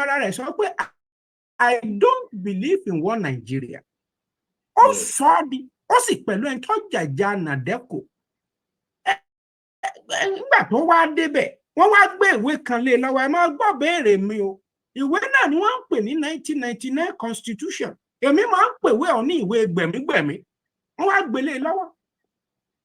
ara rẹ̀ sọ pé, "I don't believe in one Nigeria." Ó sọ ọ́ di, ó sì pẹ̀lú ẹni tó jàjà NADECO. Nígbà tó wá débẹ̀, wọ́n wá gbé ìwé kan lé lọ́wọ́. Ẹ máa gbọ́ béèrè mi o. Ìwé náà ni wọ́n ń pè ní 1999 Constitution. Èmi máa ń pèwé ọ̀ ní ìwé gbẹ̀mígbẹ̀mí. Wọ́n wá gbélé lọ́wọ́,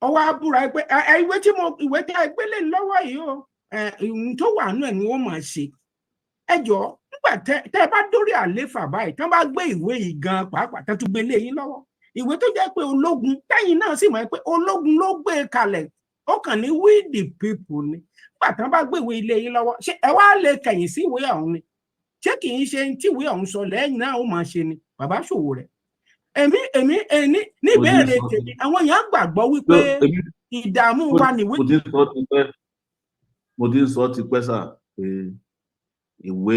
ó wá búra pé ẹ ìwé tí mo ìwé tí ẹ gbélé lọ́wọ́ yìí o, ìhun tó wà nù ẹ̀ ni wọ́n máa ṣe. Ẹ jọ̀ọ́, nígbà tẹ ẹ bá dórí àléfà báyìí, tán bá gbé ìwé yìí gan pàápàá, tán tún gbélé yín lọ́wọ́, ìwé tó jẹ́ pé ológun, tẹ́yìn náà sì mọ̀ pé ológun ló gbé e kalẹ̀, ó kàn ní "we the people" ni. Nígbà tán bá gbé ìwé ilé yín lọ́wọ́, ṣé ẹ wá lè kẹ̀yìn sí ìwé ọ̀hún ni? Ṣé kì í ṣe tí ìwé ọ̀hún sọ lẹ́yìn náà ó máa ṣe ni? Bàbá Sowore, èmi ní ìbéèrè tèmi, àwọn èèyàn gbàgbọ́ wípé ìdààmú wa nìwé. Mo ti ń sọ tipẹ́, mo ti ń sọ tipẹ́ sà pé ìwé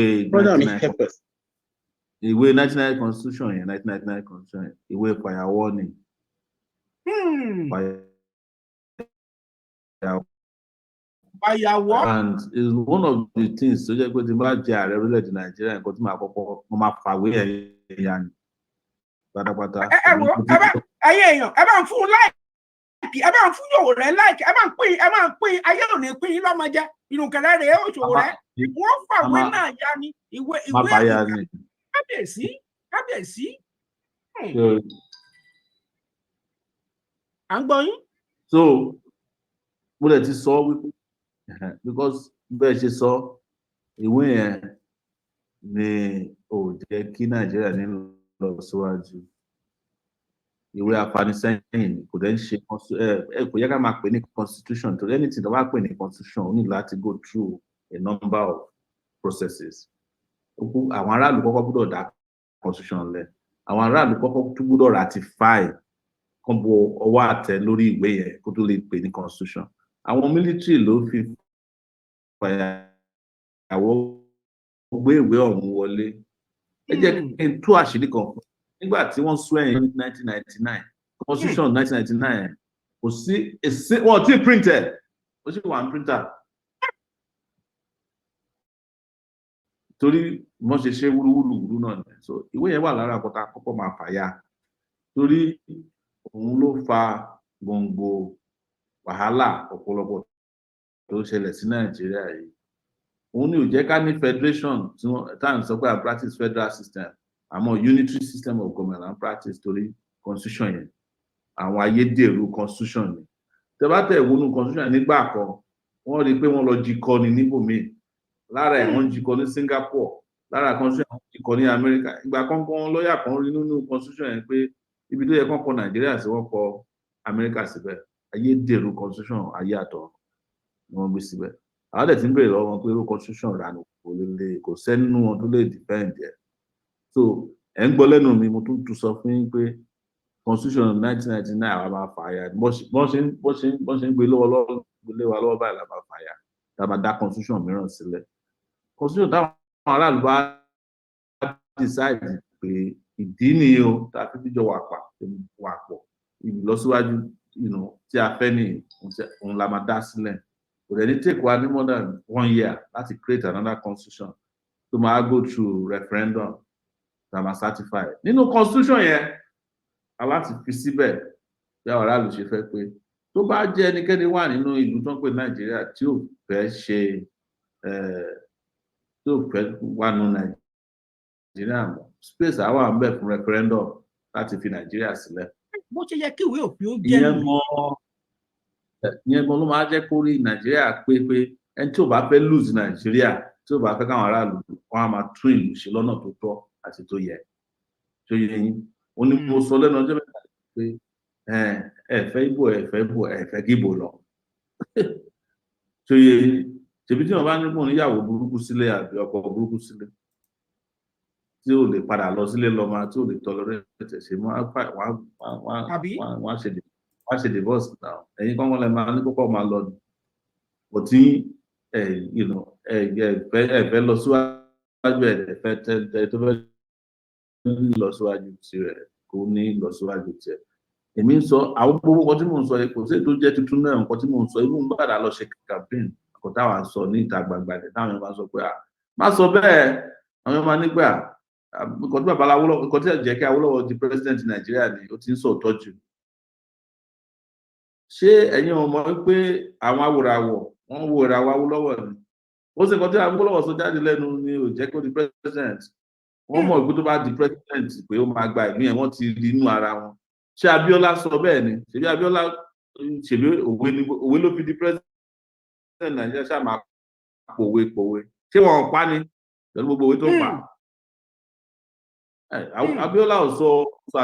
ìwé 99 constitution yẹn, 1999 constitution yẹn, ìwé fàyàwọ́ ni. Fàyàwọ́. Fàyàwọ́. And it's one of the things tó jẹ́ pé tí n bá jẹ ààrẹ orílẹ̀-èdè Nàìjíríà, nǹkan tí màá kọ́kọ́, mo máa fàwé ẹ̀ ya ni pátápátá. Ẹ wo, ẹ bá ẹ̀yin èèyàn, ẹ bá ń fún un like, ẹ bá ń fún Sowore like, ẹ bá ń pín, ẹ bá ń pín. Ayé ò ní pín lọ́mọ jẹ. Ìrùkẹ̀rẹ̀ rèé, Sowore, wọ́n fàwé náà ya ni ìwé ìwé. Kábíyèsí, kábíyèsí, à ń gbọ́ yín. So mo lè ti sọ wípé, because bẹ́ẹ̀ ṣe sọ, ìwé yẹn ni ò jẹ́ kí Nàìjíríà ní lọ síwájú. Ìwé afanisẹ́yìn kò dẹ́ ń ṣe ẹ, kò yẹ ká máa pè ní constitution, torí anything tó bá pè ní constitution, ó ní láti go through a number of processes. Àwọn aráàlú kọ́kọ́ gbọ́dọ̀ dá constitution lẹ̀, àwọn aráàlú kọ́kọ́ tún gbọ́dọ̀ ratify, kán bo ọwọ́ àtẹ lórí ìwé yẹn kó tó lè pè ní constitution. Àwọn military ló fi fàyàwọ́ gbé ìwé ọ̀hún wọlé. Ẹ jẹ́ kí n tú àṣírí kan fún. Nígbà tí wọ́n sún ẹ̀yìn ní 1999 constitution, 1999, kò sí èsì wọn tí print ẹ̀, ó sì wà ní printer, torí wọ́n ṣe ṣe wúrúwúrú náà ni. So ìwé yẹn wà lára àkọ́tà àkọ́kọ́ máa fàya, torí òun ló fa gbòǹgbò wàhálà ọ̀pọ̀lọpọ̀ tó ń ṣẹlẹ̀ sí Nàìjíríà yìí. Òun ni ò jẹ́ ká ní federation tí wọ́n tá à ń sọ pé à practice federal system, àmọ́ unitary system of government à ń practice, torí constitution yẹn, àwọn ayédèrú constitution ni. Tẹ́ bá tẹ̀ wọnú constitution nígbà kan, wọ́n rí i pé wọ́n lọ jí kọ́ ni níbòmíì. Lára ẹ̀, wọ́n jí kọ́ ní Singapore, lára constitution, wọ́n jí kọ́ ní America. Ìgbà kankan, lọ́ọ̀yà kan rí nínú constitution yẹn pé ibi tó yẹ kán kọ Nàìjíríà sí, wọ́n kọ Amẹ́ríkà síbẹ̀. Ayédèrú constitution ayé àtọ̀ ni wọ́n gbé síbẹ̀. Àwọn dẹ̀ ti ń béèrè lọ́wọ́ wọn pé irú constitution rà ní kò lè lè, kò sẹ́ni nínú wọn tó lè defend ẹ̀. So ẹ̀ ń gbọ́ lẹ́nu mi, mo tún tún sọ fún yín pé constitution 1999, àwa máa fà á ya. Bọ́n ṣe ń gbé lọ́wọ́ lọ́wọ́, gbé wa lọ́wọ́ báyìí la máa fà á ya, tá a máa dá constitution mìíràn sílẹ̀, constitution táwọn aráàlú bá decide pé ìdí nìyí o tá a fi jọ wà pọ̀, ìlọsíwájú tí a fẹ́ nìyí, òun la máa dá sílẹ̀. Kò dẹ̀ ní take wa ní more than one year láti create another constitution tó máa go through referendum, tá a máa certify. Nínú constitution yẹn, a láti fi síbẹ̀ bí àwọn aráàlú ṣe fẹ́ pé tó bá jẹ́ ẹnikẹ́ni wà nínú ìlú tó ń pè Nàìjíríà tí ò fẹ́ ṣe, tí ò fẹ́ wà nínú Nàìjíríà mọ́, space á wà ń bẹ̀ fún referendum láti fi Nàìjíríà sílẹ̀. Bó ṣe yẹ kí ìwé òfin ó jẹ́. Ìyẹn gan ló máa jẹ́ kó rí Nàìjíríà pé ẹni tí ò bá fẹ́ lose Nàìjíríà, tí ò bá fẹ́ káwọn aráàlú wọn á máa tún ìlú ṣe lọ́nà tó tọ́ àti tó yẹ, tó yẹ yín. Ó ní mo sọ lẹ́nu ọjọ́ mẹ́ta pé ẹ fẹ́ Ìgbò, ẹ fẹ́ Ìgbò, ẹ fẹ́ kí Ìgbò lọ, tó yẹ yín. Ṣèbí tí wọn bá ní kó níyàwó burúkú sílé àbí ọkọ burúkú sílé tí ò lè padà lọ sílé lọ máa, tí ò lè tolerate ṣe, wọ́n á ṣe divorce now. Ẹ̀yin kọ́kọ́ lẹ máa ní kókó máa lọ, kò tí ẹ you know ẹ ẹ fẹ́ lọ síwájú, ẹ fẹ́ tẹ tó fẹ́ lọ síwájú tirẹ̀, kò ní lọ síwájú tiẹ̀. Èmi ń sọ àwọn gbogbo nǹkan tí mò ń sọ yìí, kò sí èyí tó jẹ́ tuntun náà. Nǹkan tí mò ń sọ, ibùn gbàdá lọ ṣe campaign, nǹkan táwa ń sọ ní ìta gbangba ni táwọn èèyàn bá sọ pé, "Ah, má sọ bẹ́ẹ̀, má Àwọn ọmọ nígbà nǹkan tí bàbá Awólọ́wọ̀, nǹkan tí jẹ́ kí Awólọ́wọ̀ di president Nàìjíríà ni ó ti ń sọ òótọ́ jù. Ṣé ẹ̀yin ò mọ̀ pé àwọn awòràwọ̀, wọ́n wo ìràwọ̀ Awólọ́wọ̀ ni? Ó sì, nǹkan tí Awólọ́wọ̀ sọ jáde lẹ́nu ni ò jẹ́ kó di president. Wọ́n mọ̀ pé tó bá di president pé ó máa gba ìlú yẹn, wọ́n ti rí inú ara wọn. Ṣé Abíọ́lá sọ bẹ́ẹ̀ ni? Ṣebí Abíọ́lá, ṣebí òwe ni, òwe ló fi di president Nàìjíríà. Ṣáà máa pòwe pòwe, ṣé wọn ò pa ni pẹ̀lú gbogbo òwe tó pa? Abíọ́lá ò sọ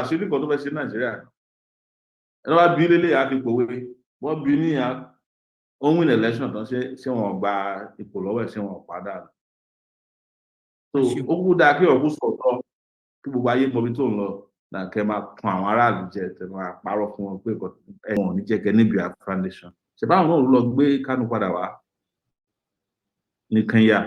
àṣírí kan tó fẹ́ ṣe ní Nàìjíríà. Ẹni wá bí lélẹ̀, á fi pòwe. Wọ́n bí níyà, ó ń win election tán, ṣé wọn gba ipò lọ́wọ́ ẹ̀? Ṣé wọn padà? So ó kú dáa kí ọ̀kú sọ̀tọ̀, kí gbogbo ayé mọ ibi tó ń lọ náà, kẹ́ máa tan àwọn aráàlú jẹ, tẹ́ máa parọ́ fún wọn pé ẹ̀wọ̀n ò ní jẹ́ kẹ́ ní Biafra nation. Ṣe báwọn náà lọ gbé Kánú padà wá ní Kenya?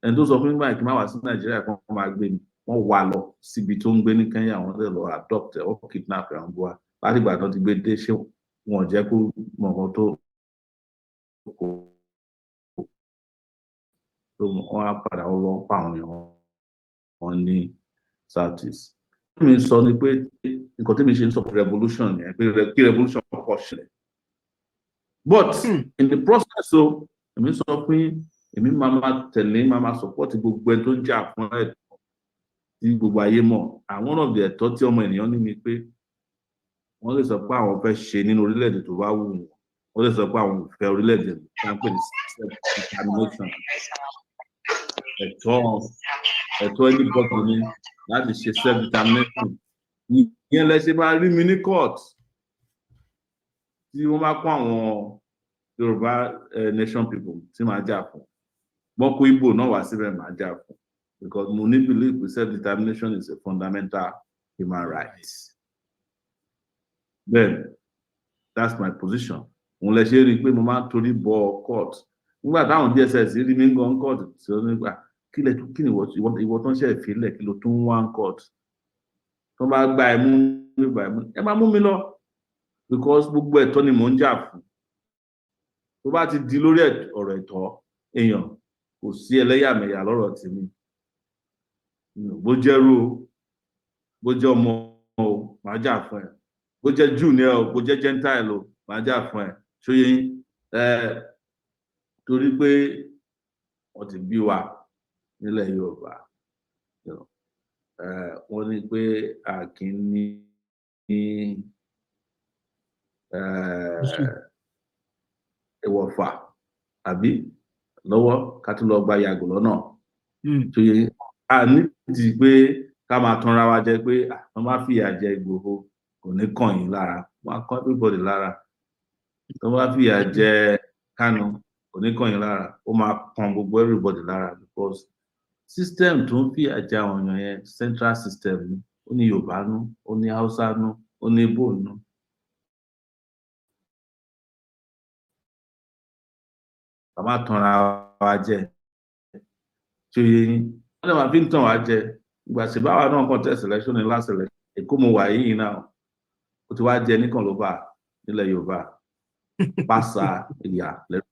Ẹni tó sọ fún mi báyìí kí n má wá sí Nàìjíríà kan, máa gbé mi, wọ́n wà lọ síbi tó ń gbé ní Kenya, wọ́n lè lọ adopt ẹ̀, wọ́n kidnap ẹ̀, wọ́n bọ́ wa. Láti ìgbà tó ti gbé dé, ṣé wọn ò jẹ́ kó mọ nǹkan tó kó tó? Wọ́n á padà, wọ́n lọ pa àwọn èèyàn wọn ní South East. Tí mi sọ ni pé nǹkan tí mi ṣe ń sọ revolution yẹn, pé kí revolution kọ́ ṣẹlẹ̀, but in the process o, èmi sọ pé èmi máa tẹ̀lé, máa support gbogbo ẹni tó ń jà fún ẹ̀tọ́ tí gbogbo ayé mọ̀. Àwọn one of the ẹ̀tọ́ tí ọmọ ènìyàn ní ni pé wọ́n lè sọ pé àwọn fẹ́ ṣe nínú orílẹ̀-èdè tó bá wù wọ́n. Wọ́n lè sọ pé àwọn ò fẹ́ orílẹ̀-èdè tí wọ́n pè ní self-determination. Ẹ̀tọ́ anybody ni láti ṣe self-determination. Ìyẹn lẹ ṣe máa rí mi ní court tí wọ́n bá kó àwọn Yorùbá nation people tí màá jà fún. Wọ́n kó Igbo náà wá síbẹ̀, màá jà fún, because mo ní belief pé self-determination is a fundamental human right. Then that's my position. Òun lẹ ṣe rí i pé mo máa ń torí bọ court. Nígbà táwọn DSS rí mi gan court, tí ó nígbà kí lẹ tún, kí ni ìwọ tó ń ṣe ìfilẹ̀, kí ló tún wá ń court? Tó bá gba ẹ mú nígbà ẹ mú, ẹ máa mú mi lọ, because gbogbo ẹ̀tọ́ ni mò ń jà fún. Tó bá ti di lórí ọ̀rọ̀ ẹ̀tọ́ èèyàn, kò sí ẹlẹ́yàmẹ̀yà lọ́rọ̀ tèmi. Bó jẹ́rú o, bó jẹ́ ọmọ o, màá jà fún ẹ. Bó jẹ́ Júù ni ẹ o, bó jẹ́ Gentile o, màá jà fún ẹ. Ṣóyè yín ẹ? Torí pé wọ́n ti bí wa nílẹ̀ Yorùbá, wọ́n ní pé a kì í ní ìwọ̀fà àbí lọ́wọ́ ká tún lọ gba yàgò lọ́nà. Ṣóyè yín? A nídìí pé ká máa tanra wa jẹ pé wọ́n bá fìyà jẹ Ìgbòho, kò ní kàn yín lára. Wọ́n á kàn everybody lára. Tó bá fìyà jẹ Kánú, kò ní kàn yín lára. Ó máa kan gbogbo everybody lára, because system tó ń fìyà jẹ àwọn èèyàn yẹn, central system ni. Ó ní Yorùbá nú, ó ní Haúsá nú, ó ní Ìgbò nú. Ká má tanra wa jẹ. Ṣé yé yín? Wọ́n lè máa fi ń tàn wá jẹ. Ìgbà tí báwa náà contest election ní last election, Èkó mo wà yìí náà, ó ti wá jẹ nìkan ló bá nílẹ̀ Yorùbá pàṣà ìyà lẹ́nu.